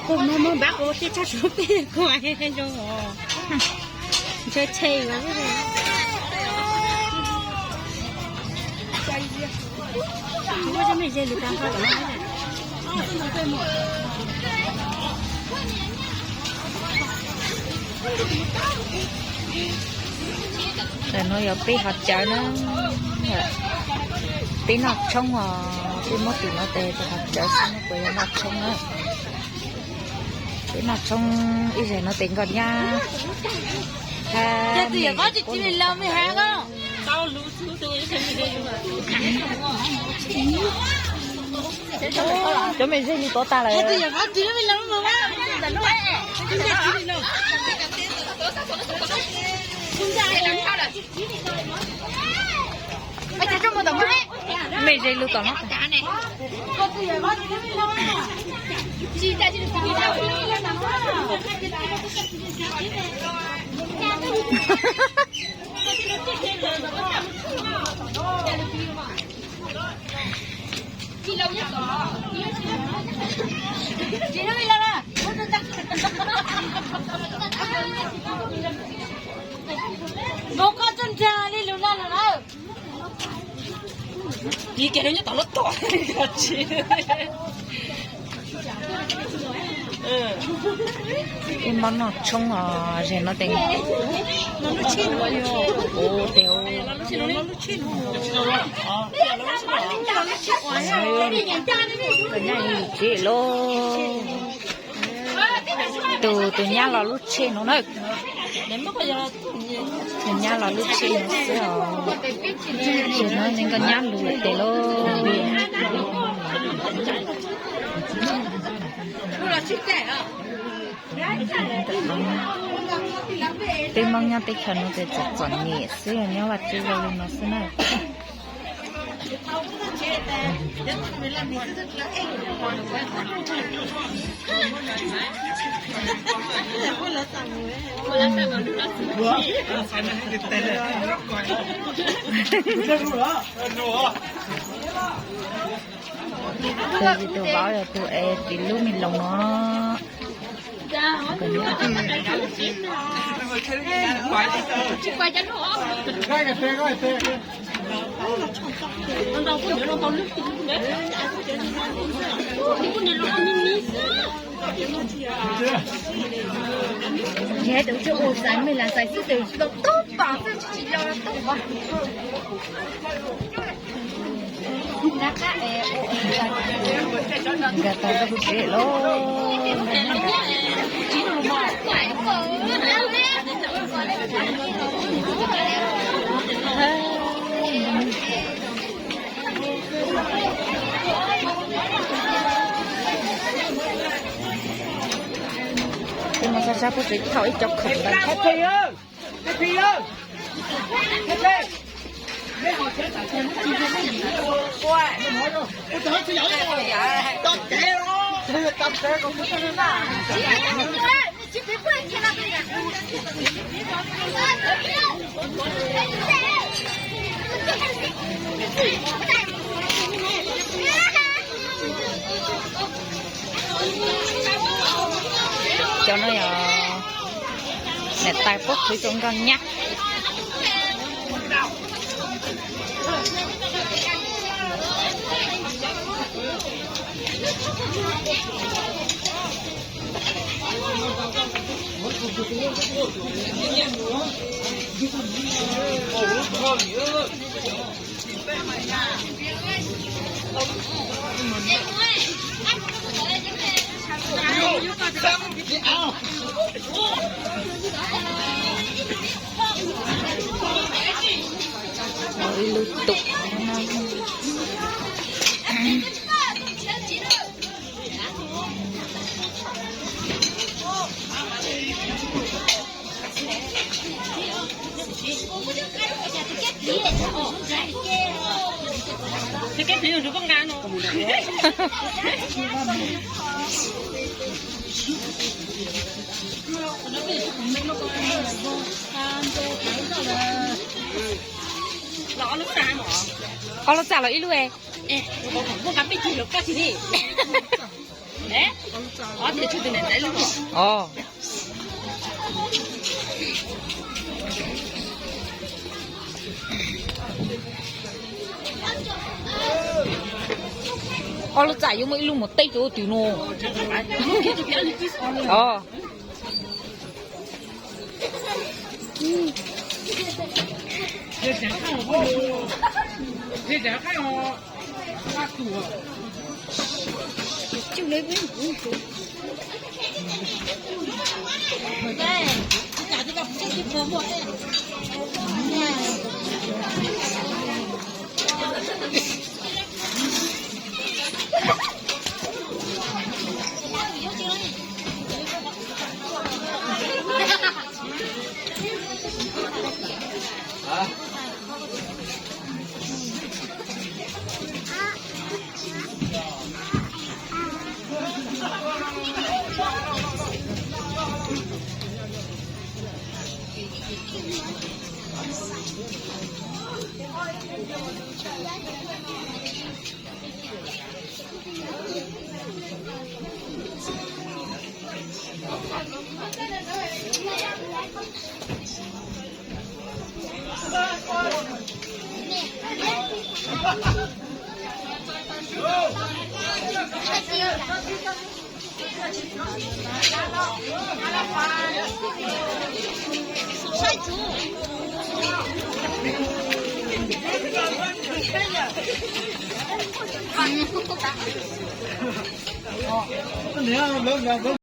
Kuv muab muab npab kuv tib tsob suav peb kuv zoo os. Ntshe tshe mas. Ntawm no yog peb hov cawv na, peb noj tshoob os, peb muab tim no tes tus hov cawv xwb no puas yog noj tshoob na. Peb noj tshoob ib zaug no tes nkoj nyab. Cov me zej li tov tas lawm. Me zej lug tom no. Ib mob noj tshoob os, zem no tes. Tes, tus nyab yus tsev lauj. Tus, tus nyab los lub tsheb no na. Tus nyab los lub tsheb no xwb os. Tus no nkoj nyab lug lawm tes lauj. Peb Hmoob nyob teb chaws no ces txom txom nyem xwb, nyob vaj tsev zoo li no xwb na. Tus, tus vauv yog tus es tis lub me loos no. Ces hais tias tsis ua xaiv, mej lam xaiv xwb tes tsis tau tub pom xwb tsis tsis yog tub pom. Nkag tau rau kuv tsev lauj. Tus no sab sab puab tsev thaum ib co khoom ntawd. Cov no yog niam tais puab qhwv rau nkauj nyab. Ua ib lub tus. Ob lub txaj los ib lub e. Os. Ob lub txaj yuav muaj ib lub mus teb rau ub twg no. Os.